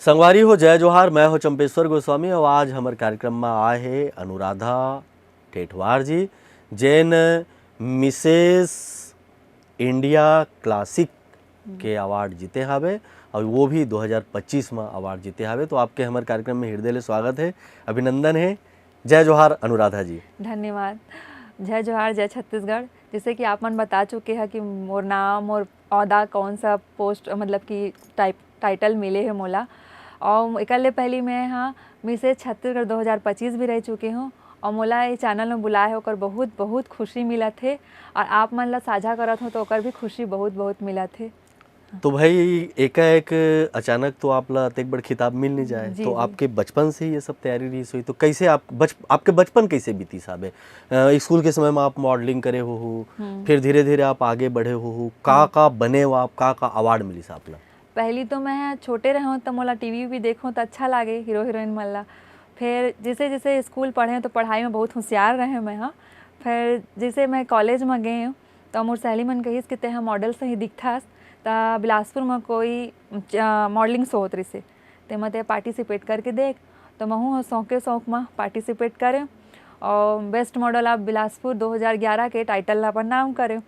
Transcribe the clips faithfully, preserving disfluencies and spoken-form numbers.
संगवारी हो, जय जोहार। मैं हो चंपेश्वर गोस्वामी और आज हमर कार्यक्रम में आए हे अनुराधा ठेठवार जी, जेन मिसेस इंडिया क्लासिक के अवार्ड जीते हावे और वो भी दो हज़ार पच्चीस में अवार्ड जीते हावे। तो आपके हमर कार्यक्रम में हृदय ले स्वागत है, अभिनंदन है। जय जोहार अनुराधा जी। धन्यवाद। जय जोहार, जय छत्तीसगढ़। जैसे कि आप मन बता चुके हैं कि मोर नाम और औहदा कौन सा पोस्ट, मतलब कि टाइप, टाइटल मिले है मोला, और एकर ले पहली मैं हाँ मिसेज छत्तीसगढ़ दो हज़ार पच्चीस भी रह चुके हूँ, और मोला ये चैनल में बुलाए है, ओकर बहुत बहुत खुशी मिलत है, और आप मन ला साझा करत हो तो ओकर भी खुशी बहुत बहुत मिलत है। तो भाई, एकाएक अचानक तो आप ला अतेक बड़ खिताब मिल नहीं जाए, जी, तो जी। आपके बचपन से ही ये सब तैयारी रही हुई, तो कैसे आप बच, आपके बचपन कैसे बीती साहब? अ, स्कूल के समय में आप मॉडलिंग करे हो, हो, हम्म। फिर धीरे धीरे आप आगे बढ़े हो, हो, का हम्म। का बने हो आप, का का अवार्ड मिली साहब ला? पहली तो मैं छोटे रहे हूँ तो मोला टीवी भी देखूँ तो अच्छा लागे हीरो हीरोइन मन ला। फिर जैसे जैसे स्कूल पढ़े तो पढ़ाई में बहुत होशियार रहे मैं, हाँ। फिर जैसे मैं कॉलेज में गए हूँ तो मोर सहेली मन कहिस कि तेहा मॉडल सही दिखथस। त बिलासपुर में कोई मॉडलिंग शो होत रहिसे, तेमा ते पार्टिसिपेट करके देख। तो महूँ ह शौके शौक में पार्टिसिपेट करें और बेस्ट मॉडल ऑफ बिलासपुर दो हज़ार ग्यारह के टाइटल ला अपन नाम करें।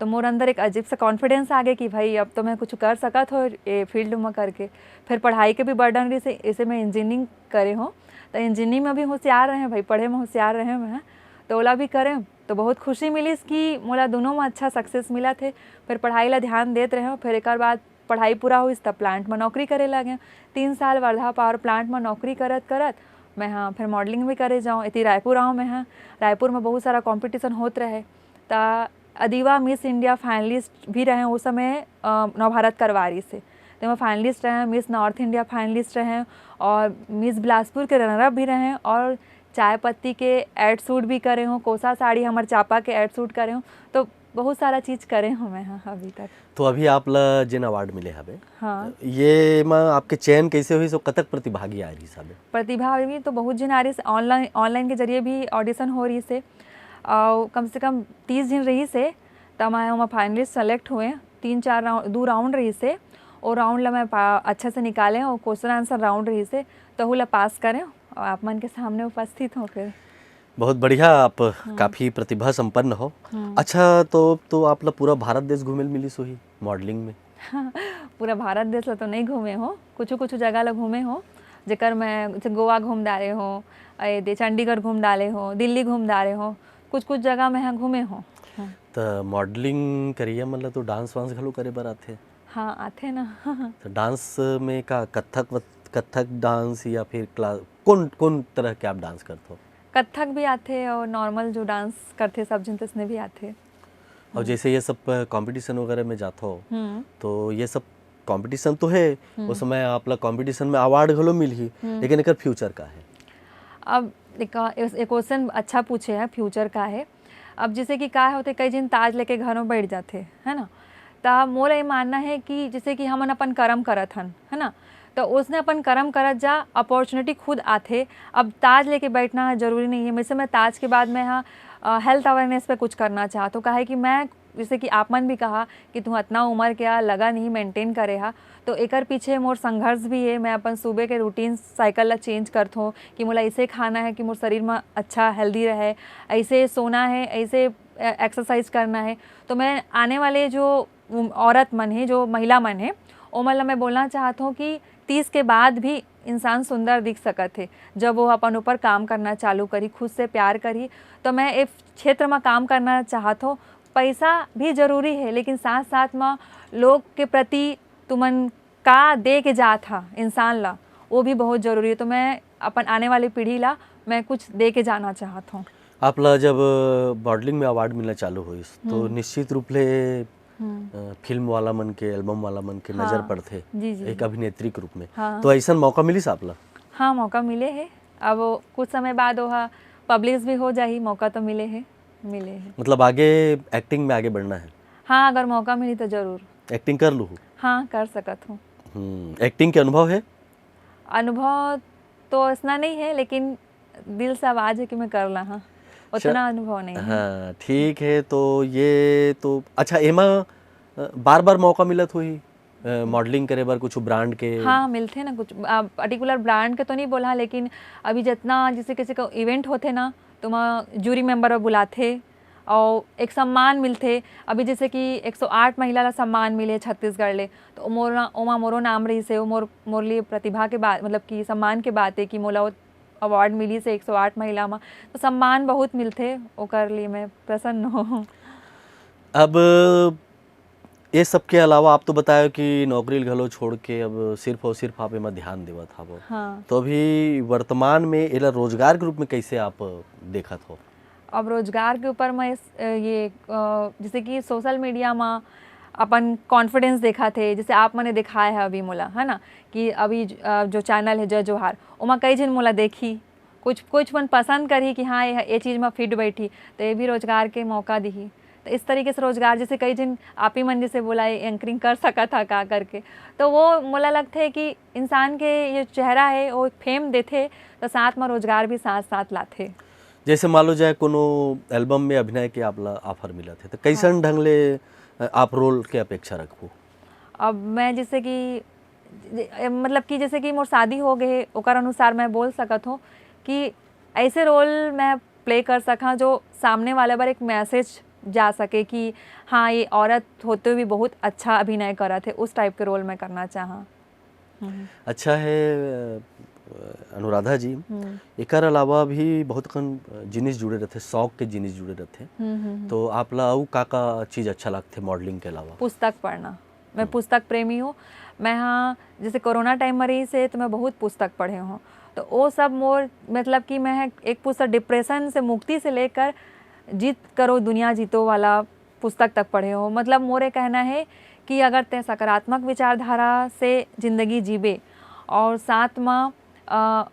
तो मोर अंदर एक अजीब सा कॉन्फिडेंस आ गया कि भाई अब तो मैं कुछ कर सकत हो ये फील्ड में करके। फिर पढ़ाई के भी बर्डन रहिसे, इसे मैं इंजीनियरिंग करे हूँ। तो इंजीनियरिंग में भी होशियार रहे भाई, पढ़े में होशियार रहे मैं, तो ओला भी करें। तो बहुत खुशी मिलिस कि मोला दोनों में अच्छा सक्सेस मिलत हे। फिर पढ़ाई ला ध्यान देत रहे हूँ। फिर एक बाद पढ़ाई पूरा होइस त प्लांट में नौकरी करे लगे। तीन साल वर्धा पावर प्लांट में नौकरी करत करत मैं हाँ फिर मॉडलिंग भी करे जाऊँ। इति रायपुर आऊँ मैं हाँ। रायपुर में बहुत सारा कॉम्पिटिशन होत रहे, त अदीवा मिस इंडिया फाइनलिस्ट भी रहे उस समय, अ, नवभारत करवारी से। तो मैं फाइनलिस्ट रहे, मिस नॉर्थ इंडिया फाइनलिस्ट रहे और मिस बिलासपुर के रनर अप भी रहे और चाय पत्ती के एड शूट भी करे हूँ, कोसा साड़ी हमर चापा के एड शूट करे हूँ। तो बहुत सारा चीज करे हूँ मैं हाँ अभी तक। तो अभी आप ला जेन अवार्ड मिले हवे, हाँ। ये मा आपके चयन कैसे हुई, सो कतक प्रतिभागी आए रहिस हवे? प्रतिभागी तो बहुत झिन आ रहिस, ऑनलाइन, ऑनलाइन के जरिए भी ऑडिशन हो रहिसे, और कम से कम तीस झिन रहिसे, त मैं ओमा फाइनलिस्ट सेलेक्ट हुए। तीन चार राउंड, दो राउंड रहिसे, वो राउंड ला मैं पा-, अच्छा से निकाले और क्वेश्चन आंसर राउंड रहिसे, तहू ला पास करें और आप मन के सामने उपस्थित हों फिर। बहुत बढ़िया, आप हम्म। काफी प्रतिभा संपन्न हो। हम्म। अच्छा, तो, तो आप ला पूरा भारत देश घूमे ल मिलिस होही मॉडलिंग में? पूरा भारत देश ला तो नहीं घूमे हो, कुछ कुछ जगह ला घूमे हो, जेकर मैं जैसे गोवा घूम डाले हो, ए दे चंडीगढ़ घूम डाले हो, दिल्ली घूम डाले हो, कुछ कुछ जगह मैं हाँ घूमे हो। हाँ। त मॉडलिंग करिया मन ला तो डांस वांस घलो करे बर आथे? हाँ, आथे ना। तो डांस में का कथक वत-, कथक डांस या फिर क्ला-, कौन, कौन तरह के आप डांस करते हो? कथक भी आथे और नॉर्मल जो डांस करथे सब झन तसने भी आथे। और हम्म। जैसे ये सब कॉम्पिटिशन वगैरह में जात हो, हम्म। तो ये सब कॉम्पिटिशन तो है, हम्म। उस समय आप ला कॉम्पिटिशन में अवार्ड घलो मिलही, हम्म। लेकिन एकर फ्यूचर का है? अब एक, एक क्वेश्चन अच्छा पूछे है, फ्यूचर का है। अब जैसे कि का होथे, कई झिन ताज लेके घर में बैठ जाथे, है ना? त मोला ये मानना है कि जैसे कि हमन अपन कर्म करत हन, है ना, तो उसने अपन कर्म करत जा, अपॉर्चुनिटी खुद आथे। अब ताज लेके बैठना जरूरी नहीं है। वैसे मैं ताज के बाद मैं हाँ, अ, हेल्थ अवेयरनेस पे कुछ करना चाहत हूँ, काहे कि मैं, जैसे कि आप मन भी कहा कि तू अतना उम्र के आ, लगा नहीं मेंटेन करे हा, तो एकर पीछे मोर संघर्ष भी है। मैं अपन सुबह के रूटीन साइकिल ला चेंज करत हूँ कि मोला इसे खाना है कि मोर शरीर में अच्छा हेल्दी रहे, ऐसे सोना है, ऐसे, अ, एक्सरसाइज करना है। तो मैं आने वाले जो उम, औरत मन हे, जो महिला मन हे, ओमन ला मैं बोलना चाहत हूँ कि तीस के बाद भी इंसान सुंदर दिख सकत हे, जब वो अपन ऊपर काम करना चालू करही, खुद से प्यार करही। तो मैं ए क्षेत्र में काम करना चाहत हूँ। पैसा भी जरूरी है, लेकिन साथ-साथ में लोग के प्रति तुमन का दे के जात हा इंसान ला, वो भी बहुत जरूरी है। तो मैं अपन आने वाली पीढ़ी ला मैं कुछ दे के जाना चाहत हूँ। आप ला जब मॉडलिंग में अवार्ड मिलना चालू होइस, तो हम्म। निश्चित रूप ले, हम्म। अ, फिल्म वाला मन के, एल्बम वाला मन के नजर हाँ। पड़थे, जी, जी, एक जी। अभिनेत्री के रूप में। हाँ। तो ऐसन मौका मिलिस आप ला? हाँ, मौका मिले है। अब वो कुछ समय बाद वो हा पब्लिश भी हो जाही, मौका तो मिले है, मिले है। मतलब आगे एक्टिंग में आगे बढ़ना है? हाँ, अगर मौका मिली तो जरूर। एक्टिंग कर लूँ? हाँ, कर सकत हूँ। हम्म, एक्टिंग के अनुभव है? अनुभव तो इतना नहीं है, लेकिन दिल से आवाज है कि मैं कर ला, हाँ। अच्छा, उतना अनुभव नहीं है। हाँ, ठीक है, तो ये तो, अच्छा, एमा, अ, बार-बार मौका मिलत होही? मॉडलिंग करे बर कुछ ब्रांड के? हाँ, मिलथे ना कुछ। पर्टिकुलर ब्रांड के तो नहीं बोला, लेकिन अभी जितना जैसे किसी का इवेंट होथे ना, तो वहाँ जूरी मेंबर बुलाथे और एक सम्मान मिलथे। अभी जैसे कि एक सौ आठ महिला ला सम्मान मिले छत्तीसगढ़ ले, तो मोर ना, ओमा मोरो नाम रहिस हे, वो मोर मोर लिए प्रतिभा के बात, मतलब कि सम्मान के बात है कि मोला वो अवार्ड मिलिस हे एक सौ आठ महिला मा, तो सम्मान बहुत मिलथे, ओकर लिए मैं प्रसन्न हूँ। अब ये सब के अलावा आप तो बताए कि नौकरी घलो छोड़ के अब सिर्फ और सिर्फ आप एमा ध्यान देवत हवो। हाँ। तो अभी वर्तमान में एला रोजगार के रूप में कैसे आप देखत हो? अब रोजगार के ऊपर मैं इस, अ, ये, अ, जैसे कि सोशल मीडिया मा अपन कॉन्फिडेंस देखा थे, जैसे आप मने दिखाए है अभी मोला, है ना, कि अभी ज-, अ, जो चैनल है जय जोहार, ओमा कई झन मोला देखी, कुछ, कुछ मन पसंद करही कि हाँ, ये, ये चीज़ मा फिट बैठी, तो ये भी रोजगार के मौका दिही। तो इस तरीके से रोजगार, जैसे कई झन आप ही मन जैसे बोला, ये एंकरिंग कर सकत हा का करके, तो वो मोला लगथे कि इंसान के ये चेहरा है, वो फेम देथे, तो साथ मा रोजगार भी साथ साथ लाथे। जैसे मान लो जाए कोनो एल्बम में अभिनय के आप ला ऑफर मिलत हे, तो कैसन ढंग ले, अ, आप रोल के अपेक्षा रखबो? अब मैं जैसे कि, जे-, मतलब कि जैसे कि मोर शादी हो गए, ओकर अनुसार मैं बोल सकत हूँ कि ऐसे रोल मैं प्ले कर सका जो सामने वाले बर एक मैसेज जा सके कि हाँ, ये औरत होते हुए भी बहुत अच्छा अभिनय करत हे, उस टाइप के रोल मैं करना चाहा। हम्म। अच्छा है, अ, अनुराधा जी, हम्म। एकर अलावा भी बहुत कन जिनिस जुड़े रहथे, शौक के जिनिस जुड़े रहथे। हम्म, हम्म, हम्म। तो आप ला अउ का-का चीज अच्छा लगथे मॉडलिंग के अलावा? पुस्तक पढ़ना। मैं पुस्तक प्रेमी हूँ। मैं, हाँ, जैसे कोरोना टाइम में रही से, तो मैं बहुत पुस्तक पढ़े हूँ। तो वो सब मोर, मतलब कि मैं एक पुस्तक डिप्रेशन से मुक्ति से लेकर जीत करो दुनिया जीतो वाला पुस्तक तक पढ़े हूँ। मतलब मोर ये कहना है कि अगर तैं सकारात्मक विचारधारा से जिंदगी जीबे और साथ में, अ,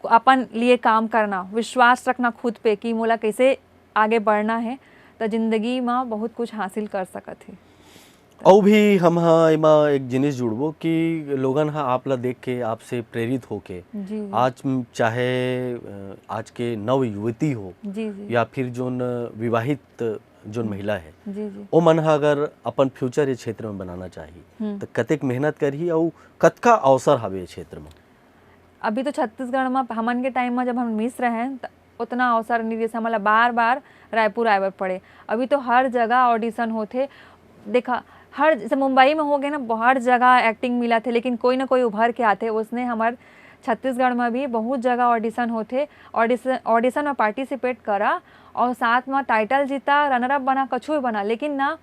अपन लिए काम करना, विश्वास रखना खुद पे कि मोला कैसे आगे बढ़ना है, तो जिंदगी में बहुत कुछ हासिल कर सकत है। अउ भी हम हा एमा एक जिनिस जुड़बो कि लोगन हा आप ला देख के, आपसे प्रेरित होके जी। आज म-, चाहे, अ, आज के नव युवती हो जी, जी। या फिर जोन विवाहित जोन महिला है, जी, जी। ओ मन हा अगर अपन फ्यूचर ये क्षेत्र में बनाना चाही, हम्म। तो कतेक मेहनत करही अउ कतका अवसर हवे ये क्षेत्र में? अभी तो छत्तीसगढ़ में हमन के टाइम में जब हम मिस रहे हैं, त उतना अवसर नहीं, जैसे हमला बार-बार रायपुर आए बर पड़े। अभी तो हर जगह ऑडिशन होथे। देखा, हर, जैसे मुंबई में हो गए ना, हर जगह एक्टिंग मिलत हे, लेकिन कोई ना कोई उभर के आथे। उसने हमर छत्तीसगढ़ में भी बहुत जगह ऑडिशन होथे। ऑडिशन, ऑडिशन में पार्टिसिपेट करा और साथ में टाइटल जीता, रनर अप बना, कछु भी बना, लेकिन ना,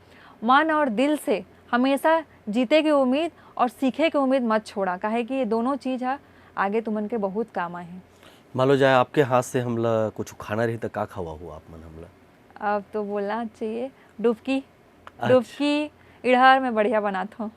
मन और दिल से हमेशा जीते के उम्मीद और सीखे के उम्मीद मत छोड़ा, काहे कि ये दोनों चीज ह आगे तुमन के बहुत काम आही। मान लो जाए आपके हाथ से हमला कुछ खाना रही तो का खवाहू आप मन हमला? अब तो बोलना चाहिए, डुबकी। अच्छा। डुबकी इड़हर में बढ़िया बनात हूँ।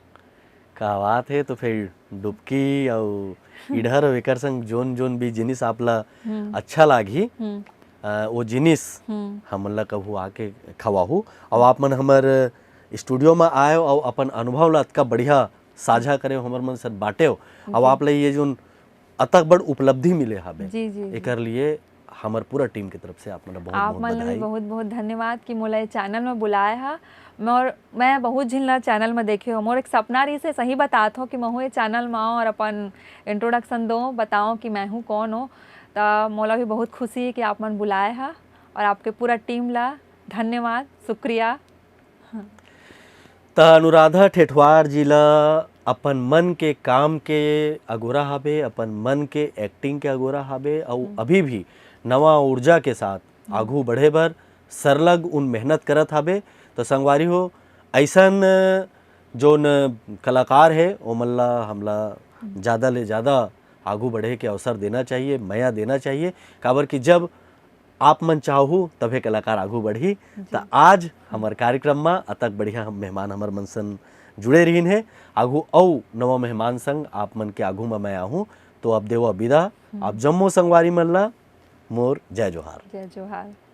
का बात है, तो फिर डुबकी अउ इड़हर अउ एकर संग जोन जोन भी जिनिस आप ला हम्म। अच्छा लागही, हम्म। अ, वो जिनिस हम्म। हमन ला कभू आके खवाहू। अउ आप मन हमर स्टूडियो में आए अउ अपन अनुभव ला अतका बढ़िया साझा करे, हमर मन से बांटे। अउ जी। आप ला ये जोन अतक बड़ उपलब्धि मिले हाबे, जी, जी, जी। एकर लिए हमर पूरा टीम की तरफ से आप मन ला बहुत आप बहुत मन ला भी बधाई। बहुत बहुत धन्यवाद कि मोला ये चैनल में बुलाए हा। मैं, और मैं बहुत झिन ला चैनल में देखे हो। मोर एक सपना रही से सही बात हो कि महू ये चैनल में आऊँ और अपन इंट्रोडक्शन दो, बताओ कि मैं हूँ कौन हो। तो मोला भी बहुत खुशी है कि आप मन बुलाए हा, और आपके पूरा टीम ला धन्यवाद, शुक्रिया। त अनुराधा ठेठवार जी ला अपन मन के काम के अगोरा हाबे, अपन मन के एक्टिंग के अगोरा हाबे, अउ हम्म। अभी भी नवा ऊर्जा के साथ हम्म। आगू बढ़े बर सरलग उन मेहनत करत हाबे। तो संगवारी हो, ऐसन जोन कलाकार है, ओमन ला हमला हम्म। ज़्यादा ले ज़्यादा आगू बढ़े के अवसर देना चाहिए, मया देना चाहिए, काबर कि जब आप मन चाहू तभे कलाकार आगू बढ़ही। जी। त आज हमर कार्यक्रम में अतक बढ़िया हम मेहमान हमर मन सन जुड़े रहिन हे। आगू अउ नवा मेहमान संग आप मन के आगू में मैं आहूँ। तो अब देवा विदा, हम्म। आप जम्मो संगवारी मन ला मोर जय जोहार। जय जोहार।